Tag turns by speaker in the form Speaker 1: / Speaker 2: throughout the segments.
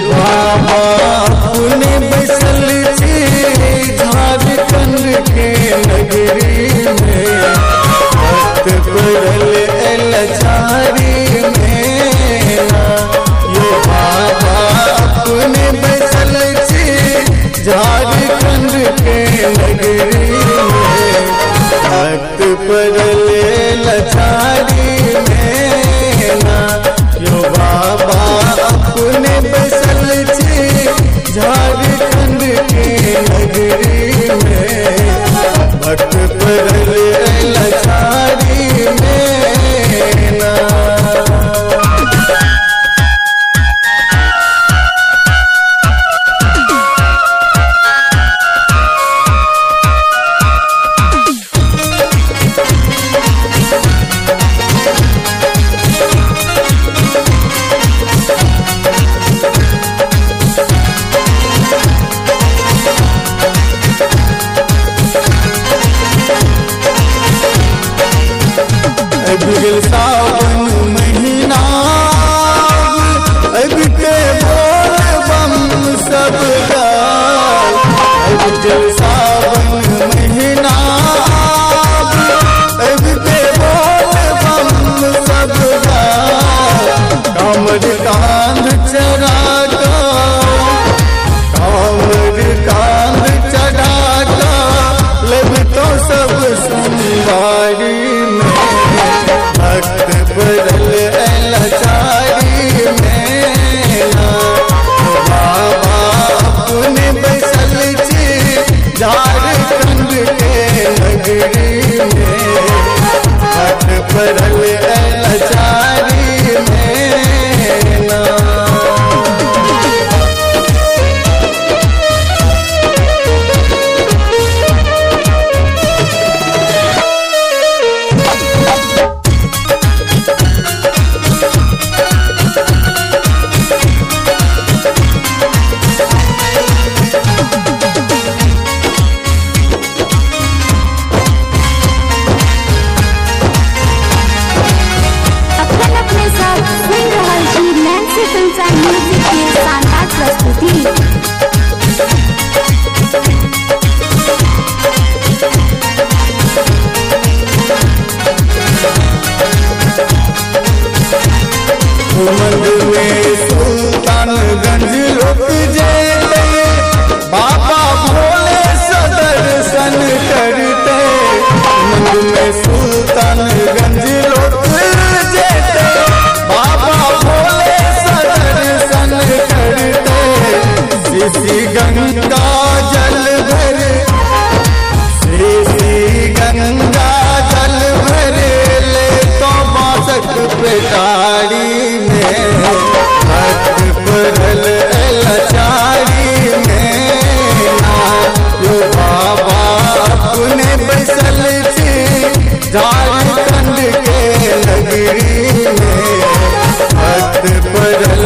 Speaker 1: बाबा अपने बैसल छी झारखंड के नगरी में, भक्त पड़ल लाचारी में ना। यो बाबा अपने बैसल छी झारखंड के नगरी में, भक्त पड़ल लाचारी में ना। यो बाबा अपने बैसल छी झारखंड के नगरी में, भक्त पड़ल लाचारी में ना। आबि सावन महीना आबि के बोल बम सब गाय। आबि सावन महीना आबि के बोल बम सब गाय। कांवर कांध चढ़ा का, कांवर कांध चढ़ा का, लब तो सब सोमवारी में, भक्त पड़ल लाचारी में ना। बाबा अपने बैसल छी झारखंड के नगरी में, भक्त पड़ल लाचारी में ना।
Speaker 2: म्यूजिक के शानदार प्रस्तुति।
Speaker 1: उमंग में सुल्तानगंज लोक जेते, बाबा भोले से दर्शन करते। उमंग में सुल्तानगंज लोक जेते, बाबा भोले से दर्शन करते। श्री गंगा जल भरे, श्री गंगा जल भरे ले तो बासक पेटारी में, भक्त पड़ल लाचारी में ना। यो बाबा अपने बैसल छी झारखंड के नगरी में, भक्त पड़ल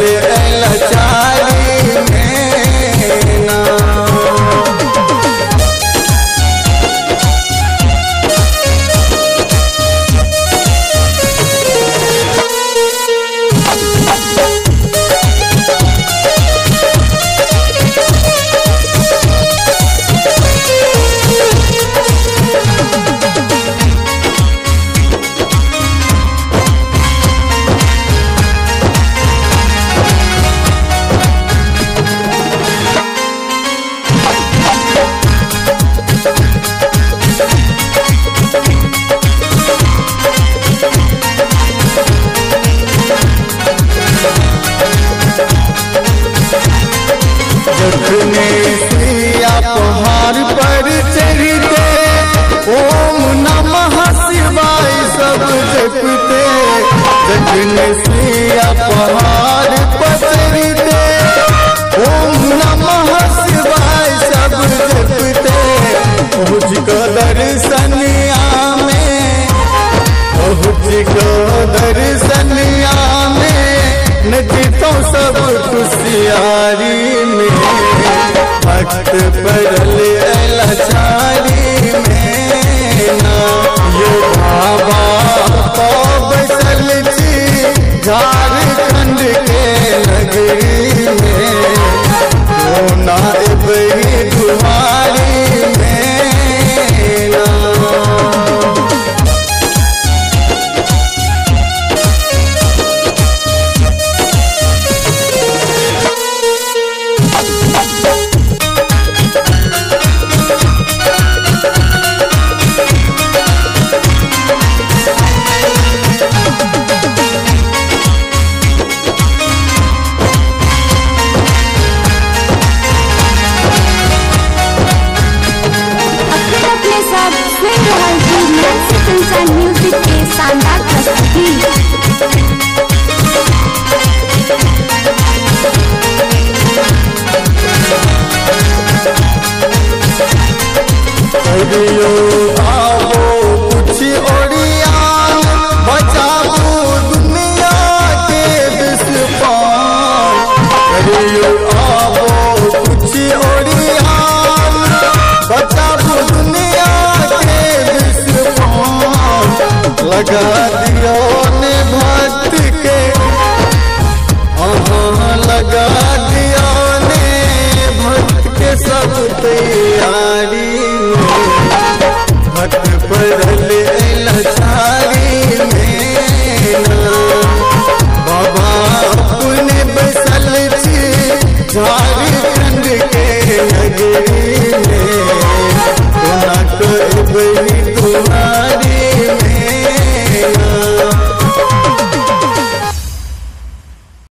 Speaker 1: लाचारी में ना। जखने सिया पहाड़ पर चढ़ते, ओम नमः शिवाय सब जपते। जखने सिया पहाड़ पर चढ़ते, ओम नमः शिवाय सब जपते। पहुँच को दर्शनिया में, पहुँच को दर्शनिया में, नचतो सब खुशियारी में, भक्त पड़ल लाचारी में ना। यो बाबा तो बैसल छी झारखंड के नगरी में। करियो आबो कुछ ओरियान, बचाबू दुनिया के विषपान। करियो आबो कुछ ओरियान, बचाबू दुनिया के विषपान। लगा दियो ने भक्त के, अहाँ लगा दियो ने भक्त के सब तैयारी में। भक्त पड़ल